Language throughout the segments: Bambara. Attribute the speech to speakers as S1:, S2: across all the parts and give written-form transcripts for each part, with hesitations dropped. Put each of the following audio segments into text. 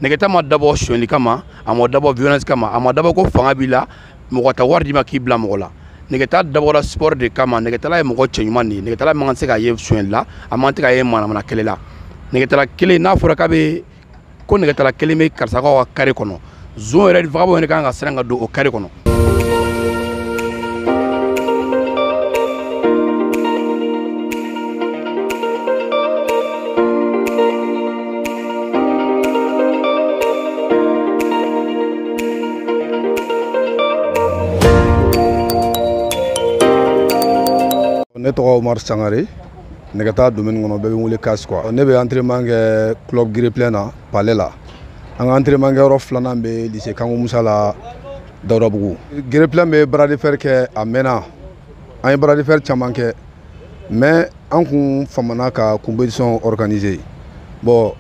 S1: Nɛgɛta ma dabɔ sonyali kama, a ma dabɔ violence kama, a ma dabɔ ko fanga b'i la, mɔgɔ ta wari d'i ma k'i bila mɔgɔ la. Nɛgɛta dabɔra sport de kama. Nɛgɛtala ye mɔgɔ cɛɲuman de ye. Nɛgɛtala man kan se ka ye sonyali la, a man tɛ ka ye manamana kɛlɛ la. Nɛgɛtala kelen n'a fɔra k'a bɛ ko nɛgɛtala kelen bɛ karisakaw ka carré kɔnɔ, zon yɛrɛ vagabond yɛrɛ kan ka siran ka don o carré kɔnɔ.
S2: Ne tɔgɔ Omar Sangare, nɛgɛta domaine kɔnɔ, bɛɛ bɛ n wele Kas quoi. Ne bɛ entraînement kɛ club Gré Plein na, Palais la. An ka entraînement kɛyɔrɔ filanan bɛ lycée Kanku Musa la, Dawudabugu. Gré Plein bɛ bras de fer kɛ a mɛnna. An ye bras de fer caman kɛ, mais an kun famana ka compétition organiser. Bon,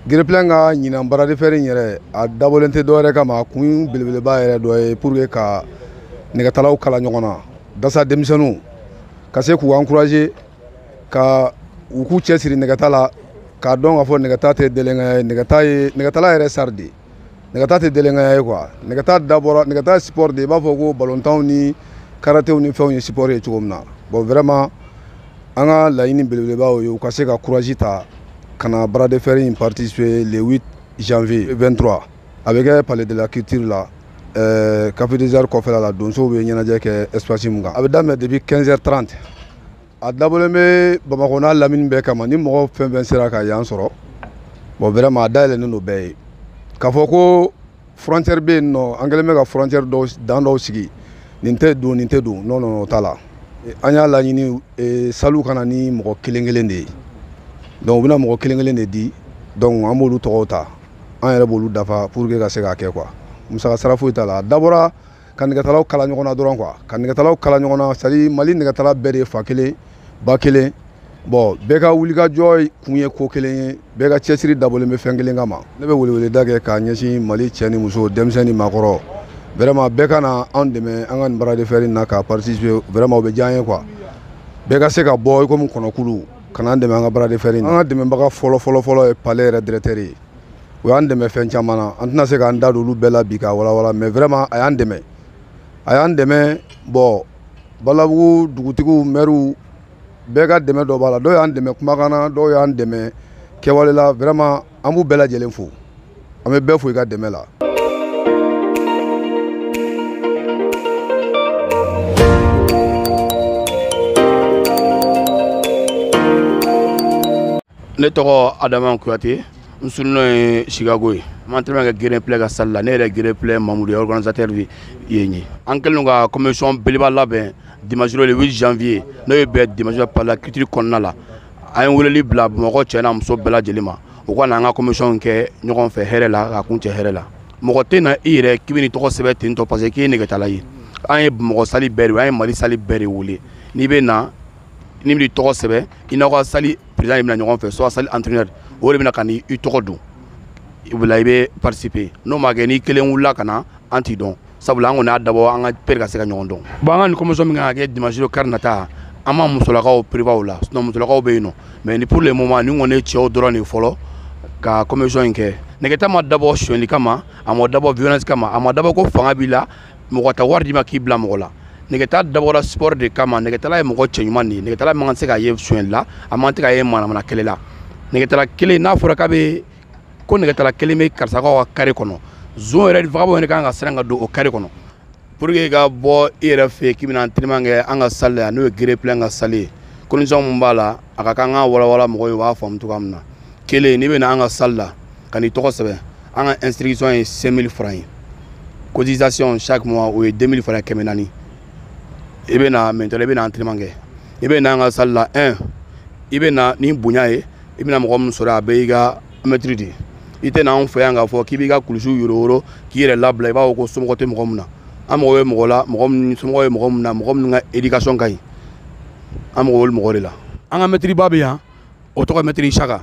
S2: Gré Plein ka ɲinan bras de fer in yɛrɛ, a dabɔlen tɛ dɔwɛrɛ kama, a kun belebeleba yɛrɛ dɔ ye pour que ka nɛgɛtalaw kala ɲɔgɔn na, dasa denmisɛnninw ka se k'u encourager, ka u k'u cɛsiri nɛgɛta la, k'a dɔn k'a fɔ nɛgɛta tɛ délinquant ye, nɛgɛta ye nɛgɛtala yɛrɛ sari de ye, nɛgɛta tɛ délinquant ye quoi. Nɛgɛta dabɔra, nɛgɛta sport de, i b'a fɔ ko balontanw ni karatéw ni fɛnw ye sport ye cogo min na. Bon, vraiment an ka laɲini belebeleba o ye, u ka se ka courage ta ka na bras de fer in participer le 8 janvier 23. A bɛ kɛ Palais de la Culture la, Café des Arts kɔfɛla la, donsow bɛ ɲɛnajɛ kɛ espace min kan. A bɛ daminɛ depuis 15h30. A dabɔlen bɛ Bamakɔ n'a lamini bɛɛ kama, ni mɔgɔ fɛn fɛn sera ka yan sɔrɔ, bon vraiment a dayɛlɛnnen don bɛɛ ye. K'a fɔ ko frontière bɛ yen nɔ, an kɛlen bɛ ka frontière dɔw dan dɔw sigi, nin tɛ don, nin tɛ don, non non, o t'a la. An y'a laɲini salle ka na ni mɔgɔ kelen kelen de ye, donc u bɛna mɔgɔ kelen kelen de di, donc an b'olu tɔgɔw ta, an yɛrɛ b'olu dafa pour que ka se k'a kɛ quoi. Musaka sara foyi t'a la, a dabɔra ka nɛgɛtalaw kala ɲɔgɔn na dɔrɔn quoi, ka nɛgɛtalaw kala ɲɔgɔn na, c'est à dire Mali nɛgɛtala bɛɛ de ye fa kelen ba kelen. Bon, bɛɛ ka wulikajɔ kun ye ko kelen ye, bɛɛ ka cɛsiri dabɔlen bɛ fɛn kelen kama. Ne bɛ weleweleda kɛ k'a ɲɛsin Mali cɛ ni muso, denmisɛn ni maakɔrɔ, vraiment bɛɛ ka na anw dɛmɛ an ka nin bras de fer in na ka participer, vraiment o bɛ diya an ye quoi. Bɛɛ ka se ka bɔ i komi kɔnɔkulu ka n'an dɛmɛ an ka bras de fer in na. An ka dɛmɛbaga fɔlɔ fɔlɔ fɔlɔ ye Palais yɛrɛ directeur ye. O y'an dɛmɛ fɛn caman na, an tɛna se k'an da don olu bɛɛ la bi k'a walawala, mais vraiment a y'an dɛmɛ, a y'an dɛmɛ. Bon, Balabugu dugutigiw, maires, bɛɛ ka dɛmɛ dɔ b'a la, dɔw y'an dɛmɛ kumakan na, dɔw y'an dɛmɛ kɛwale la, vraiment an b'u bɛɛ lajɛlen fo, an bɛ bɛɛ fo i ka dɛmɛ la.
S1: Ne tɔgɔ Adama Kuyate, n surunɔ ye Chicago ye. N entraînement kɛ Gré Plein ka salle la, ne yɛrɛ Gré Plein Mamudu ye organisateur ye n ye. An kɛlen don ka commission belebeleba labɛn dimanche le 8 janvier, n'o ye bɛn dimanche Palais de la Culture kɔnɔna la. An ye weleli bila Bamakɔ cɛ n'a muso bɛɛ lajɛlen ma, u ka na an ka commission kɛ ɲɔgɔn fɛ hɛrɛ la, k'a kun cɛ hɛrɛ la. Mɔgɔ tɛ na i yɛrɛ k'i bɛ n'i tɔgɔ sɛbɛn ten tɔ parce que k'i ye nɛgɛtala ye. An ye Bamakɔ salle bɛɛ de wele, an ye Mali salle bɛɛ de wele. N'i bɛ na, n'i bɛ n'i tɔgɔ sɛbɛn, i n'aw ka salle président de bɛna ɲɔgɔn fɛ, soit salle entraîneur, o de bɛna ka n'i tɔgɔ don. O la i bɛ participer. N'o ma kɛ, n'i kelen wulila ka na, an t'i dɔn. Sabula an kɔni y'a dabɔ an ka pere ka se ka ɲɔgɔn dɔn. Bon, an ka nin commission min kan ka kɛ dimanche don kari nata, an ma musolakaw prévoir o la, sinon musolakaw bɛ yen nɔ. Mais ni pour le moment, nin kɔni ye cɛw dɔrɔn de fɔlɔ ka commission in kɛ. Nɛgɛta ma dabɔ sonyali kama, a ma dabɔ violence kama, a ma dabɔ ko fanga b'i la, mɔgɔ ta wari d'i ma k'i bila mɔgɔ la. Nɛgɛta dabɔra sport de kama. Nɛgɛtala ye mɔgɔ cɛɲuman de ye. Nɛgɛtala man kan se ka ye sonyali la, a man tɛ ka ye manamana kɛlɛ la. Nɛgɛtala kelen n'a fɔra k'a bɛ ko nɛgɛtala kelen bɛ karisakaw ka carré kɔnɔ, zon yɛrɛ vagabond yɛrɛ kan ka siran ka don o carré kɔnɔ. Pour que ka bɔ i yɛrɛ fɛ yen k'i bɛna entraînement kɛ an ka salle la yan, n'o ye Gré Plein ka salle ye, condition min b'a la, a ka kan an ka walawala mɔgɔw ye, u b'a faamu cogoya min na. Kelen, n'i bɛ na an ka salle la ka n'i tɔgɔ sɛbɛn, an ka inscription ye 5000 francs ye, cotisation chaque mois o ye 2000 francs, 400. I bɛ na maintenant, i bɛ na entraînement kɛ, i bɛ na an ka salle la, 1, i bɛ na ni bonya ye, i bɛna mɔgɔ min sɔrɔ a bɛɛ y'i ka maître de ye. I tɛ na anw fɛ yan k'a fɔ k'i b'i ka kulusiw yoro k'i yɛrɛ labila, i b'a fɔ ko somɔgɔ tɛ mɔgɔ min na. An mago bɛ mɔgɔ la, mɔgɔ min somɔgɔ ye mɔgɔ min na, mɔgɔ minnu ka éducation ka ɲi, an mago b'olu mɔgɔ de la. An ka maître ba bɛ yan, o tɔgɔ maître Isaka.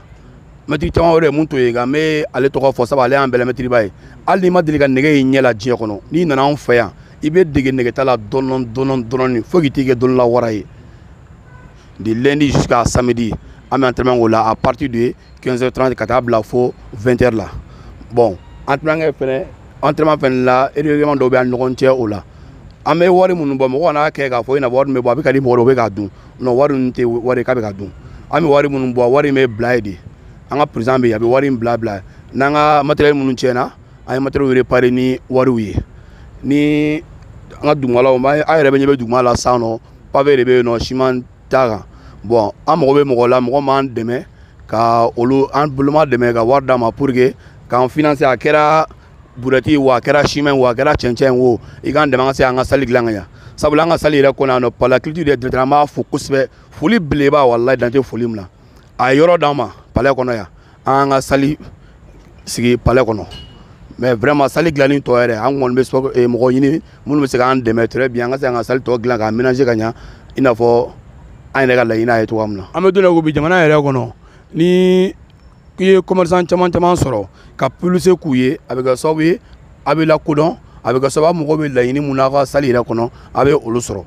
S1: Maître caman wɛrɛ ye mun to yen, nka n bɛ ale tɔgɔ fɔ sabu ale y'an bɛɛ la maître ba ye. Hali n'i ma deli ka nɛgɛ y'i ɲɛ la diɲɛ kɔnɔ, n'i nana anw fɛ yan, i bɛ dege nɛgɛta la dɔɔni dɔɔni dɔɔni fo k'i t'i kɛ dɔnni la wara ye. De lundi jusqu'à samedi, an bɛ entraînement k'o la à partir de 15h30 ka taa bila fo 20h la. Bon, entraînement kɛ fɛnɛ, entraînement fɛnɛ la, règlement dɔw bɛ an ni ɲɔgɔn cɛ o la. An bɛ wari minnu bɔ, mɔgɔ kana kɛ k'a fɔ i n'a fɔ wari min bɛ bɔ, a bɛ ka di mɔgɔ dɔw bɛ k'a dun. Non, wari ninnu tɛ wari k'a bɛ ka dun. An bɛ wari minnu bɔ, wari in bɛ bila yen de. An ka président bɛ yen, a bɛ wari in bila bila. N'an ka matériel minnu tiɲɛna, an ye matériel réparer ni wariw ye. Ni an ka dugumalaw, an yɛrɛ bɛ ɲɛ bɛ duguma la sisan nɔ, pavé de bɛ yen nɔ, ciment t'a kan. Bon, an mago bɛ mɔgɔ la, mɔgɔ m'an dɛmɛ ka olu an boloma dɛmɛ ka wari d'an ma pour que k'an financer. A kɛra brouette wo, a kɛra ciment wo, a kɛra cɛncɛn wo, i k'an dɛmɛ an ka se an ka salle dilan ka ɲa. Sabula an ka salle yɛrɛ kɔnɔ yan nɔ, par la culture des directeurs, an b'a fo kosɛbɛ. Foli belebeleba, walayi, dan tɛ foli min na. A ye yɔrɔ d'an ma palais kɔnɔ yan, an ka salle sigi palais kɔnɔ. Mais vraiment, salle dilanni tɔ yɛrɛ, an kɔni bɛ mɔgɔ ɲini minnu bɛ se k'an dɛmɛ très bien, an ka se an ka salle tɔ dilan k'a aménager ka ɲa, i n'a fɔ an yɛrɛ ka laɲini ye cogoya min na. An bɛ don min na ko bi, jamana yɛrɛ kɔnɔ, ni i ye commerçant caman caman sɔrɔ ka publicité k'u ye, a bɛ kɛ sababu ye a bɛ lakodɔn, a bɛ kɛ sababu mɔgɔw bɛ laɲini mun na aw ka salle yɛrɛ kɔnɔ, a bɛ olu sɔrɔ.